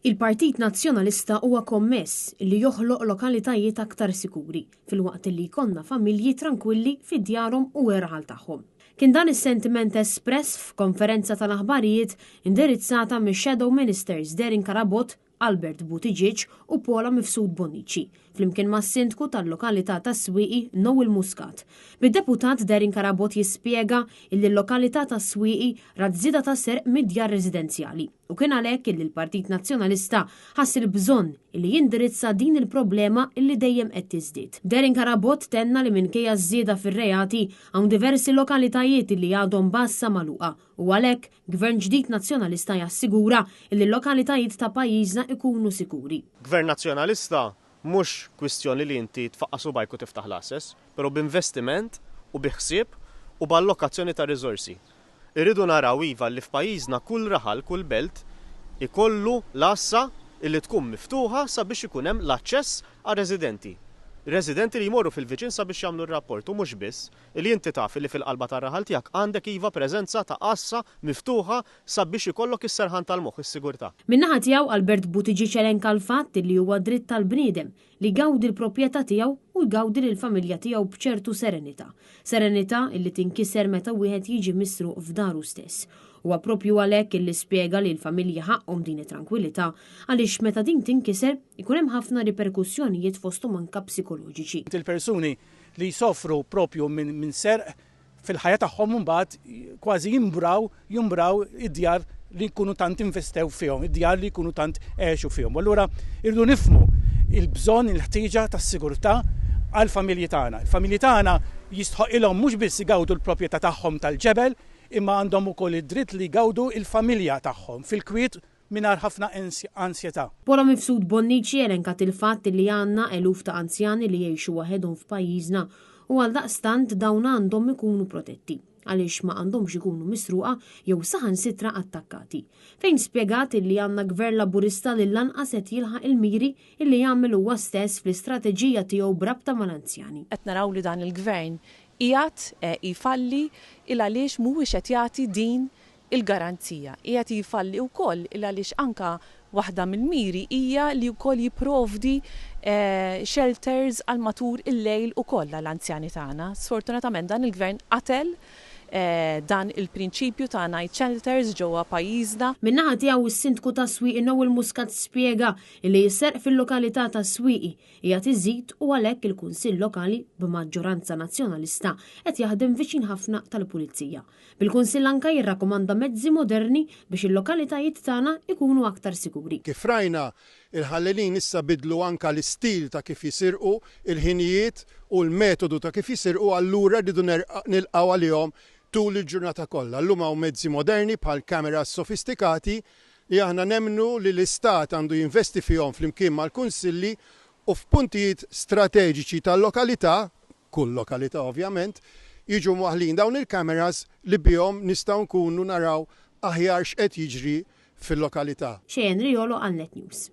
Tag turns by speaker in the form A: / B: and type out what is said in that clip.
A: Il-Partit Nazzjonalista huwa kommess li joħloq lokalitajiet aktar sikuri filwaqt li jkollna familji trankwilli fi djarhom u r-raħal tagħhom. Kien dan is-sentiment espress f'konferenza tal-aħbarijiet indirizzata mix-Shadow Ministers Darren Carabott, Albert Buttigieg u Paula Mifsud Bonnici, flimkien mas-Sindku tal-lokalità tas-Swieqi Noel Muscat. Bid-Deputat Darren Carabott jispjega illi l-lokalità tas-Swieqi rat żieda ta' serq mid-djar residenzjali u kien għalhekk illi l-Partit Nazzjonalista ħass il-bżonn illi jindirizza din il-problema illi dejjem qed tiżdied. Darren Carabott tenna li minkejja ż-żieda fir-reati hawn diversi lokalitajiet illi għadhom b'għassa magħluqa u għalhekk Gvern ġdid Nazzjonalista jassigura illi l-lokalitajiet ta' pajjiżna ikunu sikuri.
B: Gvern Nazzjonalista mhux kwistjoni li inti tfaqqa' subgħajk u tiftaħ l-għases, però b'investiment u bi ħsieb u b'allokazzjoni ta' riżorsi. Irridu naraw iva li f'pajjiżna kull raħal, kull belt ikollu l-għassa illi tkun miftuħa sabiex ikun hemm l-aċċess għar-residenti. Residenti li jmorru fil-viċin sabiex jagħmlu r-rapport u mhux biss, Illi inti taf illi fil-qalba tar-raħal tiegħek għandek iva preżenza ta' għassa miftuħa sabiex ikollok is-serħan tal-moħħ, is-sigurtà.
A: Min-naħa tiegħu Albert Buttigieg elenka l-fatt illi huwa dritt tal-bniedem li jgawdi l-proprjetà tiegħu u jgawdi lill-familja tiegħu b'ċertu serenità. Serenità illi tinkiser meta wieħed jiġi misruq f'daru stess. Huwa proprju għalhekk illi spjega li l-familji ħaqqhom din it-trankwillità għaliex meta din tinkiser ikun hemm ħafna riperkussjonijiet fosthom anke psikoloġiċi.
C: Il-persuni li jsofru propju minn serq fil-ħajja tagħhom imbagħad kważi jimbraw jimbraw id-djar li jkunu tant investew fihom, id-djar li jkunu tant għexu fihom. Allura irridu nifhmu il-bżonn, il-ħtieġa tas-sigurtà għall-familji tagħna. Il-familji tagħna jistħoqilhom mhux biss igawdu l-proprjetà tagħhom tal-ġebel, imma għandhom ukoll id-dritt li jgawdu l-familja tagħhom fil-kwiet mingħajr ħafna ansjetà.
A: Paula Mifsud Bonnici elenkat il-fatt li għandna eluf ta' anzjani li jgħixu waħedhom f'pajjiżna u għaldaqstant dawn għandhom ikunu protetti għaliex ma għandhomx ikunu misruqa jew saħansitra attakkati. Fejn spjegat illi għandna Gvern Laburista li lanqas qed jilħaq il-miri illi jagħmel huwa stess fl-istrateġija tiegħu b'rabta mal-anzjani.
D: Qed naraw li dan il-Gvern qiegħed jfalli il għaliex mhuwiex qed jagħti din il-garanzija. Qiegħed jfalli wkoll il għaliex anke waħda mill-miri hija li wkoll jipprovdi shelters għal matul il-lejl ukoll għall-anzjani tagħna. Sfortunatament dan il-Gvern qatel dan il-prinċipju ta' night shelters ġewwa pajjiżna.
A: Min-naħa tiegħu s-Sindku tas-Swieqi Noel Muscat spjega li s-serq fil-lokalità tas-Swieqi qiegħed iżid u għalhekk il-Kunsill Lokali b'maġġoranza Nazzjonalista qed jaħdem viċin ħafna tal-Pulizija. Bil-Kunsill anka jirrakkomanda mezzi moderni biex il-lokalitajiet tagħna jkunu aktar sikuri.
E: Kif rajna, il-ħallelin issa bidlu anka l-istil ta' kif jisirqu, il-ħinijiet u l-metodu ta' kif jisirqu allura rridu nilqgħu għalihom tul il-ġurnata kollha. Llum hawn mezzi moderni bħal cameras sofistikati li aħna nemmnu li l-Istat għandu jinvesti fihom flimkien mal-Kunsilli u f'puntijiet strateġiċi tal-lokalità, kull lokalità ovvjament, jiġu mwaħħlin dawn il-cameras li bihom nistgħu nkunu naraw aħjar x'qed jiġri fil-lokalità.
A: Cheyenne Riolo għal Net News.